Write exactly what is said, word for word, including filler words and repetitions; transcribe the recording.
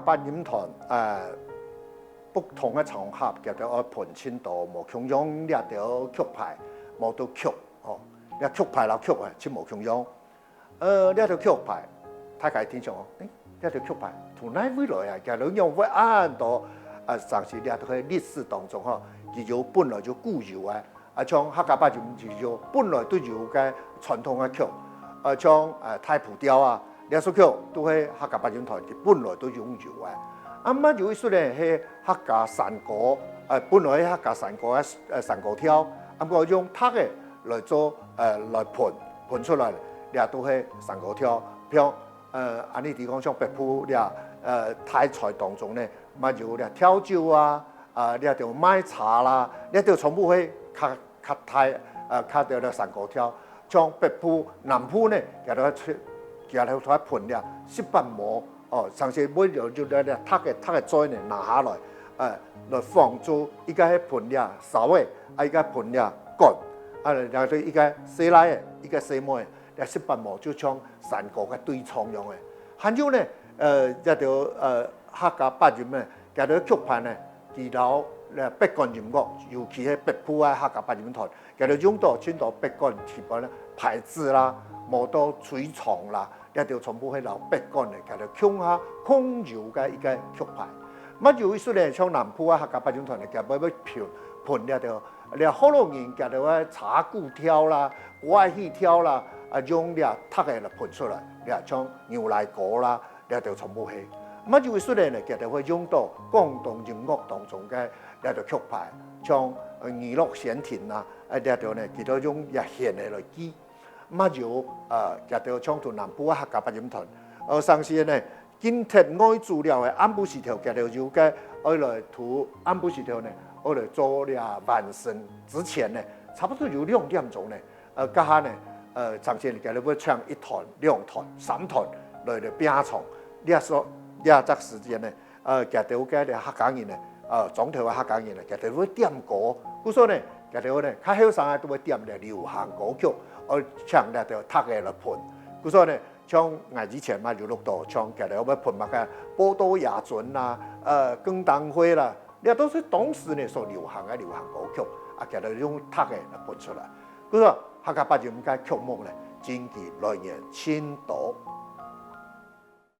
八音團，呃，不同个場合，佢兜愛歕盡多無共樣這兜曲牌，無都曲，哦，這曲牌摎曲啊，盡無共樣。呃，這兜曲牌，大家聽上哦，誒，這兜曲牌，從哪位來啊？佢兜仰會恁多？啊，但是這兜係歷史當中吼，佢有本來就固有个， 啊，像客家八音就有本來都有个傳統个曲，啊，像，呃，大埔調啊，這首曲都係客家八音團佢本來都擁有个。啊，嘛有一首呢係客家山歌，呃，本來係客家山歌个，呃，山歌調，啊，毋過用笛仔來做，呃，來歕，歕出來，這都係山歌調。譬如，呃，恁呢地方像北埔這，呃，大菜當中呢，嘛有這調酒啊，啊，這兜賣茶啦，這兜全部係較 較大，呃，較兜个山歌調。像北埔、南埔呢，佢兜出，佢兜出來歕這十八摸，哦，甚至尾有就來這笛仔，笛仔嘴呢拿下來，呃，來仿做一個係歕這梢仔，啊，一個歕這管，啊，然後一個細倈仔，一個細妹仔，這十八摸就像山歌个對唱樣仔。還有呢，呃，這兜，呃，客家八音呢，佢兜曲牌呢， 佢摎這北管音樂，尤其係北埔个客家八音團，佢兜用到盡多北管，譬如呢，拍子啦，無到吹唱啦，這兜全部係摎北管个，佢兜共下共有个一個曲牌。嘛有一首呢，像南埔个客家八音團呢，佢兜會歕，歕這兜，這福佬人佢兜个茶牯調啦、歌仔戲調啦，啊，用這笛仔來歕出來，這像牛奶歌啦， 這兜全部係。嘛有一首呢，佢兜會用到廣東音樂當中个這兜曲牌，像，呃，娛樂閒庭啊，啊，這兜呢，佢兜用這弦仔來記。嘛有，呃，佢兜像在南埔个客家八音團，呃，甚至呢，近代外資料个暗晡時頭，佢兜有个愛來讀暗晡時頭呢，愛來做這晚生之前呢，差不多有兩點鐘呢， 呃，該下呢，呃，常常佢兜會請一團、兩團、三團來，來拼唱。這所，這隻時間呢，呃，佢兜个客家人呢，呃，庄頭个客家人呢，佢兜會點歌。故所呢，佢兜呢，較後生个都會點這流行歌曲，愛請這兜笛仔來歕。故所呢，像𠊎以前嘛有錄到，像佢兜會歕麼个寶刀野尊啦，呃，更當輝啦， 這都係當時呢所流行个流行歌曲，啊，佢兜用笛仔來歕出來。故所客家八音个曲目呢，真經來源盡多。